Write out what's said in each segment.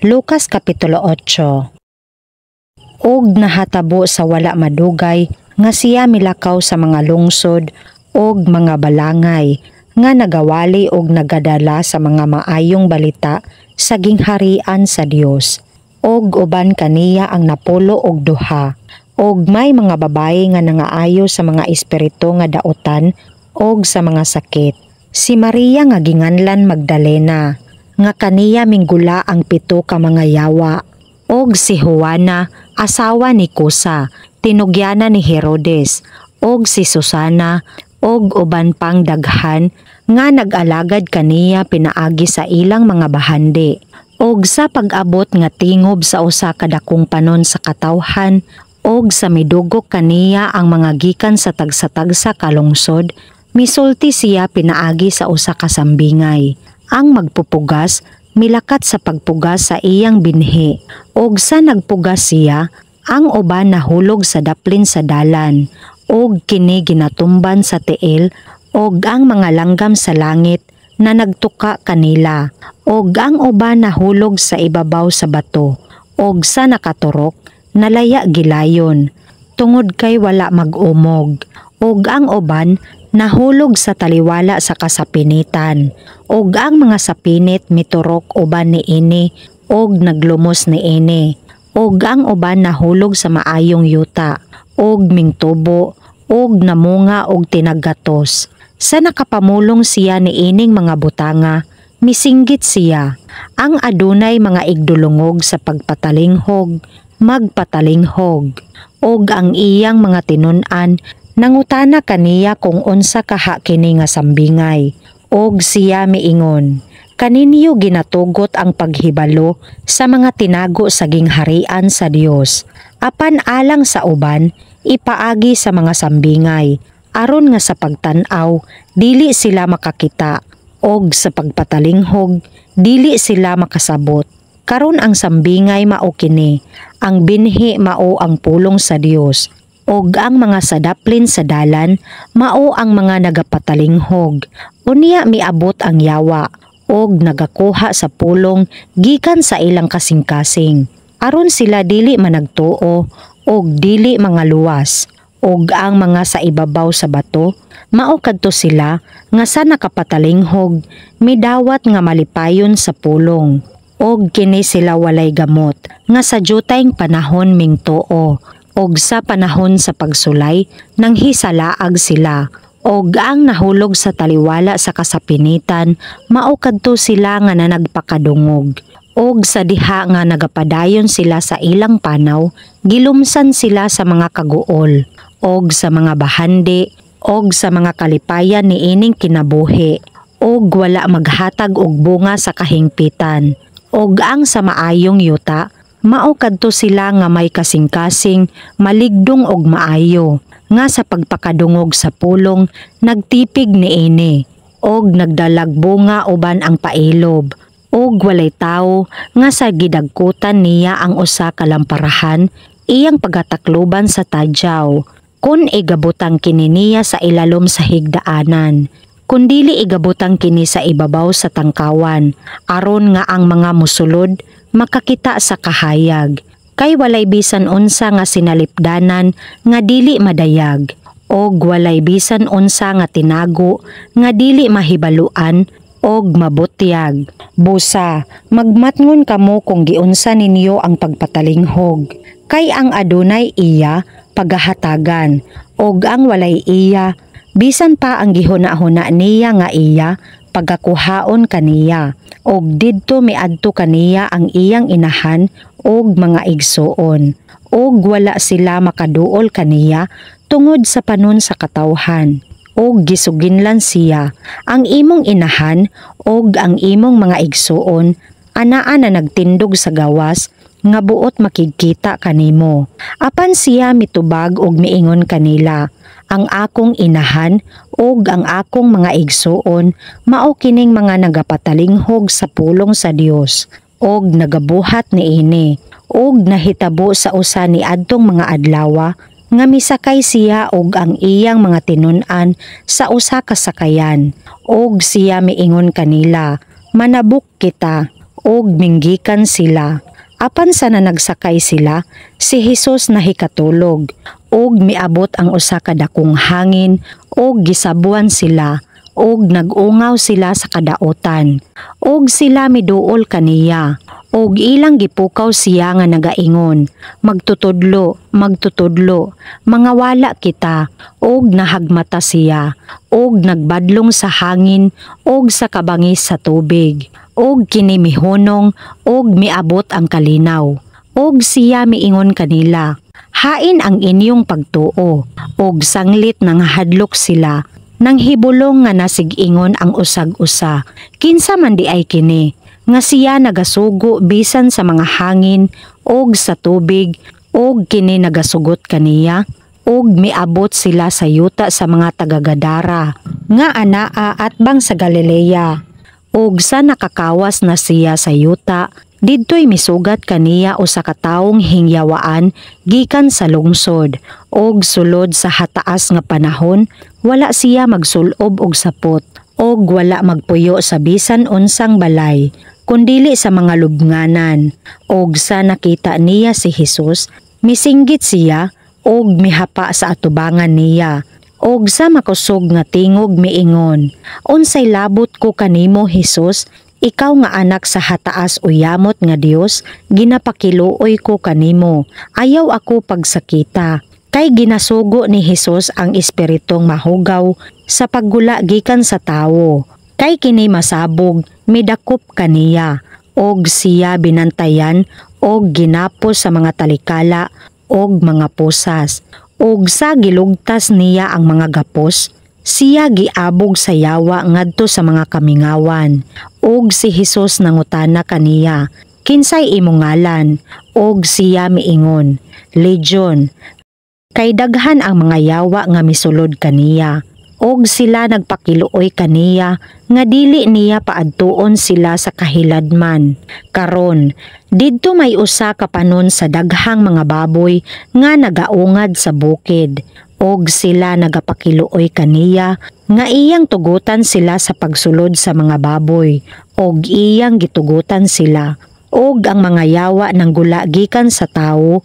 Lucas Kapitulo 8. Og nahatabo sa wala madugay nga siya milakaw sa mga lungsod og mga balangay nga nagawali og nagadala sa mga maayong balita sa gingharian sa Dios. Og uban kaniya ang 12. Og may mga babayi nga nangaayo sa mga espiritu nga dautan og sa mga sakit. Si Maria nga ginganlan Magdalena, nga kaniya minggula ang pito ka mga yawa. Og si Juana, asawa ni Cusa, tinugyana ni Herodes, og si Susana, og uban pang daghan nga nag-alagad kaniya pinaagi sa ilang mga bahandi. Og sa pag-abot nga tingob sa usa ka dakong panon sa katawhan, og sa midugok kaniya ang mga gikan sa tagsa-tagsa ka lungsod, misulti siya pinaagi sa usa ka sambingay. Ang magpupugas milakat sa pagpugas sa iyang binhi, og sa nagpugas siya, ang uban nahulog sa daplin sa dalan, og kini ginatumban sa tiil og ang mga langgam sa langit na nagtuka kanila, og ang uban nahulog sa ibabaw sa bato, og sa nakaturok nalaya gilayon tungod kay wala mag-umog. Og ang uban nahulog sa taliwala sa kasapinitan, og ang mga sapinit miturok uban niini og naglumos niini. Og ang uban nahulog sa maayong yuta og mingtubo og namunga og tinaggatos. Sa nakapamulong siya niining mga butanga, misinggit siya, "Ang adunay mga igdulungog sa pagpatalinghog, magpatalinghog." Og ang iyang mga tinun-an nangutana kaniya kung unsa kaha kini nga sambingay. Og siya miingon, "Kaninyo ginatugot ang paghibalo sa mga tinago sa gingharian sa Dios. Apan alang sa uban, ipaagi sa mga sambingay, aron nga sa pagtan-aw dili sila makakita og sa pagpatalinghog dili sila makasabot." Karon ang sambingay mao kini: ang binhi mao ang pulong sa Dios, og ang mga sa daplin sa dalan mao ang mga nagapatalinghog. Unya miabot ang yawa og nagakuha sa pulong gikan sa ilang kasing-kasing, aron sila dili managtuo og dili mangaluwas. Og ang mga sa ibabaw sa bato mao kadto sila nga sa nakapatalinghog midawat nga malipayon sa pulong, og kini sila walay gamot, nga sa dyutayng panahon mingtuo, og sa panahon sa pagsulay nanghisalaag sila. Og ang nahulog sa taliwala sa kasapinitan mao kadto sila nga nanagpakadungog, og sa diha nga nagapadayon sila sa ilang panaw, gilumsan sila sa mga kaguol og sa mga bahandi og sa mga kalipayan niining kinabuhi, og wala maghatag og bunga sa kahingpitan. Og ang sa maayong yuta mao kadto sila nga may kasing-kasing maligdong og maayo, nga sa pagpakadungog sa pulong nagtipig niini og nagdalag bunga uban ang pailob. Og walay tawo nga sa gidagkutan niya ang usa ka lamparahan iyang pagatakluban sa tadyaw, kun igabutang kini niya sa ilalom sa higdaanan, kundili igabutang kini sa ibabaw sa tangkawan, aron nga ang mga musulod makakita sa kahayag. Kay walay bisan unsa nga sinalipdanan nga dili madayag, og walay bisan unsa nga tinago nga dili mahibaluan og mabutyag. Busa, magmatngon kamo kung giunsa ninyo ang pagpatalinghog. Kay ang adunay iya, pagahatagan, og ang walay iya, bisan pa ang gihuna-huna niya nga iya, pagakuhaon kaniya. Og didto miadto kaniya ang iyang inahan og mga igsuon. Og wala sila makaduol kaniya tungod sa panon sa katawhan. Og gisuginlan siya, "Ang imong inahan og ang imong mga igsuon anaa na nagtindog sa gawas nga buot makigkita kanimo." Apan siya mitubag og miingon kanila, "Ang akong inahan ug ang akong mga igsuon mao kining mga nagapatalinghog sa pulong sa Dios og nagabuhat niini." Og nahitabo sa usa ni adtong mga adlawa nga misakay siya og ang iyang mga tinun-an sa usa ka sakayan, og siya miingon kanila, "Manabok kita." Ug minggikan sila. Apan sa nanagsakay sila, si Hesus nahikatulog. Ug miabot ang usa ka dakong hangin ug gisabuan sila ug nag-ungaw sila sa kadaotan. Ug sila miduol kaniya ug ilang gipukaw siya nga nagaingon, "Magtutudlo, magtutudlo, mangawala kita." Ug nahagmata siya ug nagbadlong sa hangin ug sa kabangis sa tubig. Ug kini mihunong ug miabot ang kalinaw. Ug siya miingon kanila, "Hain ang inyong pagtuo?" Ug sanglit nangahadlok sila, nang hibulong nga nasig-ingon ang usag-usa, "Kinsa man diay kini nga siya nagasugo bisan sa mga hangin ug sa tubig ug kini nagasugot kaniya?" Ug miabot sila sa yuta sa mga taga-Gadara nga anaa atbang sa Galilea. Ug sa nakakawas na siya sa yuta, didto'y misugat kaniya usa ka tawong hingyawaan gikan sa lungsod. Ug sulod sa hataas nga panahon, wala siya magsulob og sapot ug wala magpuyo sa bisan unsang balay kundili sa mga lubnganan. Og sa nakita niya si Hesus, misinggit siya ug mihapa sa atubangan niya. Og sa makusog nga tingog miingon, "Unsay labot ko kanimo, Hesus, ikaw nga anak sa hataas o yamot nga Dios? Ginapakiluoy ko kanimo, ayaw ako pagsakita." Kay ginasugo ni Hesus ang espiritong mahugaw sa paggula gikan sa tawo. Kay kini masabog, midakop kaniya, og siya binantayan og ginapos sa mga talikala og mga posas. Og sa gilugtas niya ang mga gapos, siya giabog sa yawa ngadto sa mga kamingawan. Og si Hesus nangutana kaniya, "Kinsay imong ngalan?" Og siya miingon, "Legion," kay daghan ang mga yawa nga misulod kaniya. Og sila nagpakiluoy kaniya nga dili niya paadtuon sila sa kahiladman. Karon, didto may usa ka panon sa daghang mga baboy nga nagaungad sa bukid. Og sila nagapakiluoy kaniya nga iyang tugutan sila sa pagsulod sa mga baboy. Og iyang gitugutan sila. Og ang mga yawa nanggula gikan sa tawo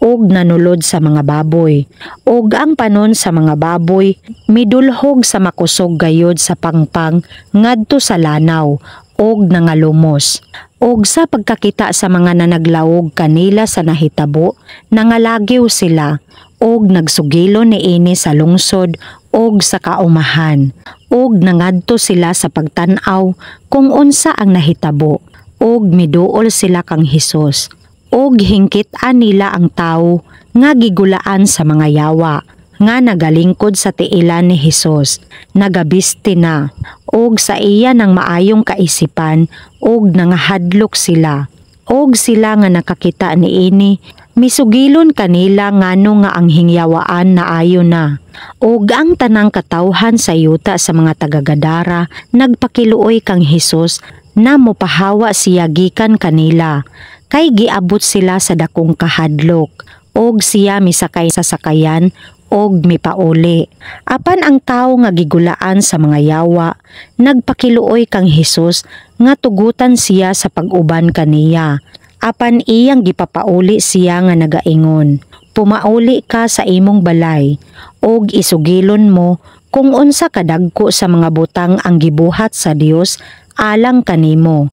og nanulod sa mga baboy. Og ang panon sa mga baboy midulhog sa makusog gayod sa pangpang ngadto sa lanaw og nangalumos. Og sa pagkakita sa mga nanaglawog kanila sa nahitabo, nangalagyo sila og nagsugilon niini sa lungsod og sa kaumahan. Og nangadto sila sa pagtan-aw kung unsa ang nahitabo og miduol sila kang Hesus. Og hingkit-an nila ang tawo nga gigulaan sa mga yawa nga nagalingkod sa tiilan ni Hesus, nagabisti na, og sa iya ng maayong kaisipan og nangahadlok sila. Og sila nga nakakita niini, misugilon kanila ngano nga ang hingyawaan naayo na. Og ang tanang katawhan sa yuta sa mga taga-Gadara nagpakiluoy kang Hesus na mopahawa siya gikan kanila, kay giabot sila sa dakong kahadlok. Og siya misakay sa sakayan og mipauli. Apan ang tawo nga gigulaan sa mga yawa nagpakiluoy kang Hesus nga tugutan siya sa pag-uban kaniya. Apan iyang gipapauli siya nga nagaingon, "Pumauli ka sa imong balay og isugilon mo kung unsa kadagko sa mga butang ang gibuhat sa Dios alang kanimo."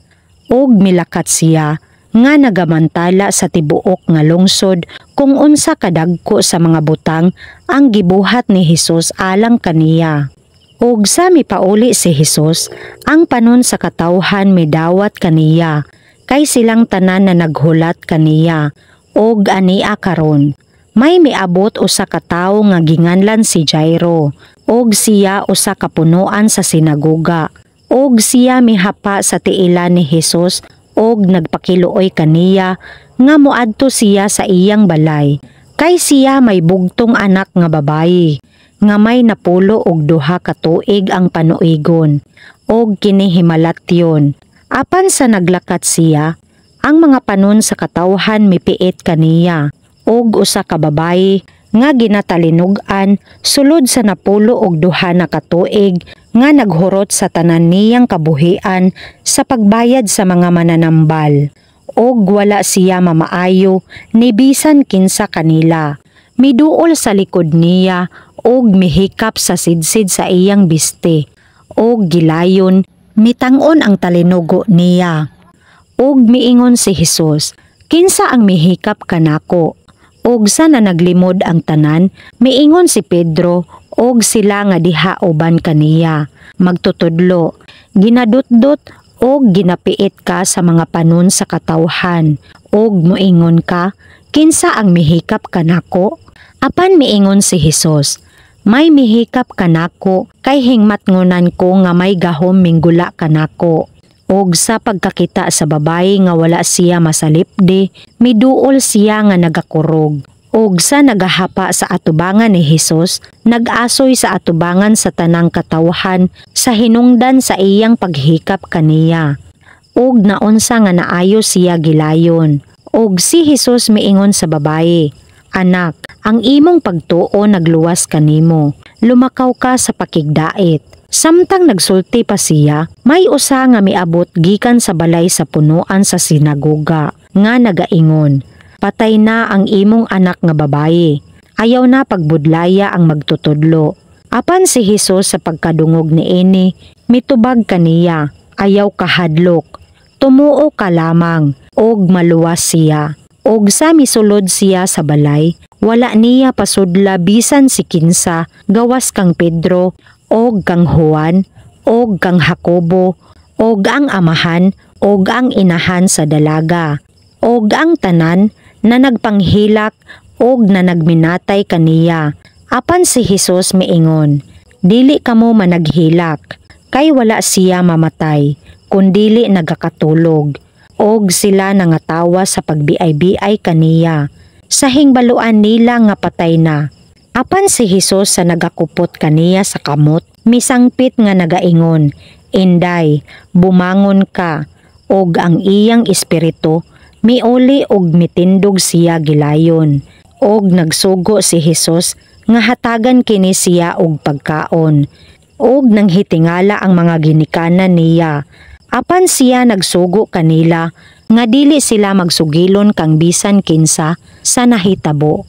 Og milakat siya nga nagamantala sa tibuok nga lungsod kung unsa kadagko sa mga butang ang gibuhat ni Hesus alang kaniya. Og sa mipauli si Hesus, ang panon sa katawhan midawat kaniya, kay silang tanan na naghulat kaniya, og ania karon. May miabot usa ka tawo nga ginganlan si Jairo, og siya usa ka punuan sa sinagoga. Og siya mihapa sa tiilan ni Hesus og nagpakiluoy kaniya nga moadto siya sa iyang balay, kay siya may bugtong anak nga babayi nga may 92 ka tuig ang panuigon og kini himalatyon. Apan sa naglakat siya, ang mga panon sa katawhan mipiit kaniya. Og usa ka babayi nga ginatalinug-an sulod sa 12 na katuig nga naghurot sa tanan niyang kabuhian sa pagbayad sa mga mananambal. Og wala siya mamaayo ni bisan kinsa kanila. Miduol sa likod niya og mihikap sa sidsid sa iyang biste. Og gilayon mitang-on ang talinugo niya. Og miingon si Hesus, "Kinsa ang mihikap kanako?" Og sa nanaglimod ang tanan, miingon si Pedro og sila nga diha uban kaniya, "Magtutudlo, ginadutdot og ginapiit ka sa mga panon sa katawhan, og moingon ka, 'Kinsa ang mihikap kanako?'" Apan miingon si Hesus, "May mihikap kanako kay hingmatngonan ko nga may gahom minggula kanako." Og sa pagkakita sa babayi nga wala siya masalipdi, miduol siya nga nagakurog. Og sa nagahapa sa atubangan ni Hesus, nag-asoy sa atubangan sa tanang katawhan sa hinungdan sa iyang paghikap kaniya. Og naunsa nga naayo siya gilayon. Og si Hesus miingon sa babayi, "Anak, ang imong pagtuo nagluwas kanimo. Lumakaw ka sa pakigdait." Samtang nagsulti pa siya, may usa nga miabot gikan sa balay sa punuan sa sinagoga nga nagaingon, "Patay na ang imong anak nga babayi. Ayaw na pagbudlaya ang magtutudlo." Apan si Hesus sa pagkadungog niini, mitubag kaniya, "Ayaw kahadlok. Tumuo ka lamang, og maluwas siya." Og sa misulod siya sa balay, wala niya pasudla bisan si kinsa gawas kang Pedro og kang Juan og kang Jacobo og ang amahan og ang inahan sa dalaga. Og ang tanan na nagpanghilak og na nagminatay kaniya. Apan si Hesus miingon, "Dili kamo managhilak, kay wala siya mamatay, kundili nagakatulog." Og sila nangatawa sa pagbiay-biay kaniya. Sa hingbaluan nila nga patay na. Apan si Hesus sa nagakupot kaniya sa kamot, misangpit nga nagaingon, "Inday, bumangon ka." Og ang iyang espiritu miuli og mitindog siya gilayon. Og nagsugo si Hesus nga hatagan kini siya og pagkaon. Og nanghitingala ang mga ginikanan niya. Apan siya nagsugo kanila nga dili sila magsugilon kang bisan kinsa sa nahitabo.